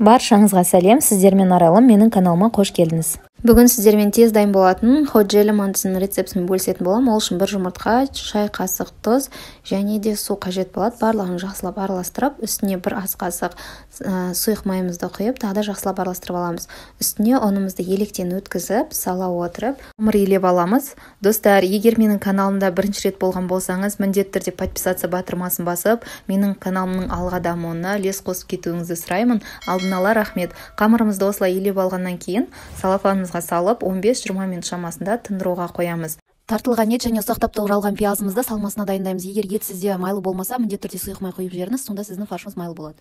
Баршаңызға сәлем, сіздермен Арайлым, менің каналыма қош келдіңіз. Бүгін сіздермен тез дайын болатын ходжели мантысының рецептісін бөлісетін боламын. Ол үшін бір жұмыртқа, шай қасық тұз және де су қажет болады. Барлығын жақсылап араластырып, үстіне бір ас қасық сұйық майымызды құйып, тағы да жақсылап араластырып аламыз. Үстіне ұнымызды електен өткізіп, сала отырып, қамыр илеп аламыз. Достар, егер менің каналымда бірінші рет болған болсаңыз, міндетті түрде подписаться батырмасын басып, менің каналымның алға дамуына үлес қосып кетуіңізді сұраймын. Алдын ала рахмет. Қамырымызды осылай илеп алғаннан кейін салафанымызға салып 15-20 минут шамасында тындыруға қоямыз. Тартылған ет және ұсақтап туралған пиязымызды салмасына дайындаймыз. Егер ет сізде майлы болмаса, міндетті түрде сұйық май құйып жіберіңіз, сонда сіздің фаршыңыз майлы болады.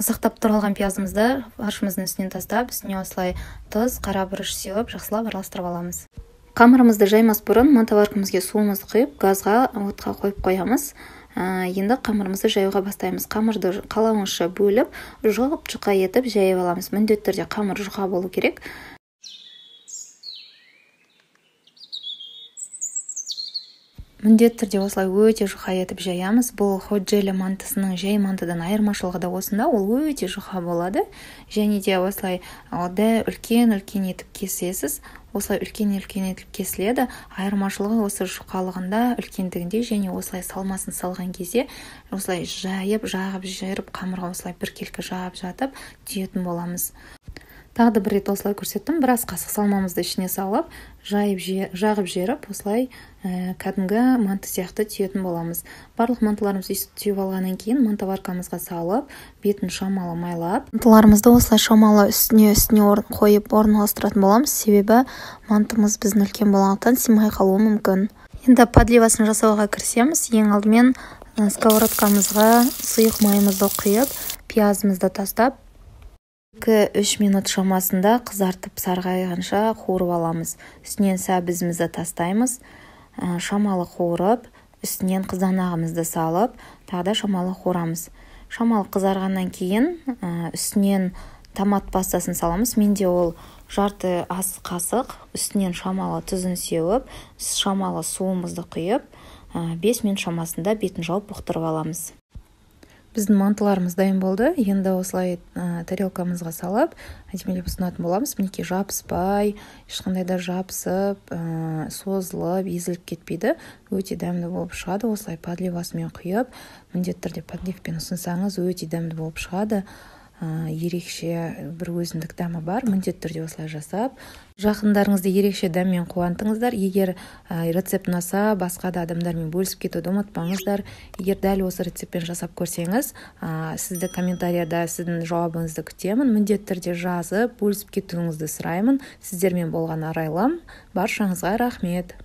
Ұсақтап туралған пиязымызды фаршымыздың үстінен тастап, үстіне осылай тұз, қара бұрыш сеуіп, жақсылап араластырып аламыз. Қамырымызды жаймас бұрын мантоваркамызге суымызды құйып, газға, отқа қойып қоямыз. Енді қамырымызды жаюға бастаймыз. Қамырды қалауынша бөліп, жұп-жұқа етіп жайып аламыз. Міндетті түрде қамыр жұқа болу керек. Міндетті түрде осылай өте жұқа етіп жаямыз. Бұл ходжели мантысының жай мантыдан айырмашылығы да осында, ол өте жұқа болады. Және де осылай үлкен-үлкен етіп кесесіз. Осылай үлкен-үлкен етіп кесіледі. Айырмашылығы осы жұқалығында, үлкендігінде және осылай салмасын салған кезде осылай жайып, жағып жіберіп, қамырға осылай біркелкі жағып жатып түйетін боламыз. Тағы да бір рет осылай көрсеттім. Біраз қасық салмамызды ішіне салып, жайып жағып жіберіп, осылай кәдімгі манты сияқты түйетін боламыз. Барлық мантыларымызды өйстіп түйіп алғаннан кейін мантоваркамызға салып, бетін шамалы майлап, мантыларымызды осылай шамалы үстіне қойып орналастыратын боламыз. Себебі мантымыз біздің үлкен болғандықтан сыймай қалуы мүмкін. Енді подливасын жасауға кірісеміз. Ең алдымен сковородкамызға сұйық майымызды құйып, пиязымызды тастап, 2-3 минут шамасында қызартып сарғайғанша қуырып аламыз. Үстінен сәбізімізді тастаймыз, шамалы қуырып, үстінен қызанағымызды салып, тағы да шамалы қуырамыз. Шамалы қызарғаннан кейін үстінен томат пастасын саламыз. Менде ол жарты ас қасық, үстінен шамалы тұзын сеуіп, шамалы суымызды құйып, 5 минут шамасында бетін жауып бұқтырып аламыз. Біздің мантыларымыз дайын болды. Енді осылай тарелкамызға салып, әдемілеп ұсынатын боламыз. Мінекей жабыспай, ешқандай да жабысып, созылып, езіліп кетпейді. Өте дәмді болып шығады. Осылай подливасымен құйып, міндетті түрде подливпен ұсынсаңыз өте дәмді болып шығады. Ерекше бір өзіндік дәмі бар. Міндетті түрде осылай жасап, жақындарыңызды ерекше дәммен қуантыңыздар. Егер рецепт ұнаса, басқа да адамдармен бөлісіп кетуді ұмытпаңыздар. Егер дәл осы рецептпен жасап көрсеңіз, сізді комментарияда сіздің жауабыңызды күтемін. Міндетті түрде жазып, бөлісіп кетуіңізді сұраймын. Сіздермен болған Арайлым. Баршаңызға рахмет.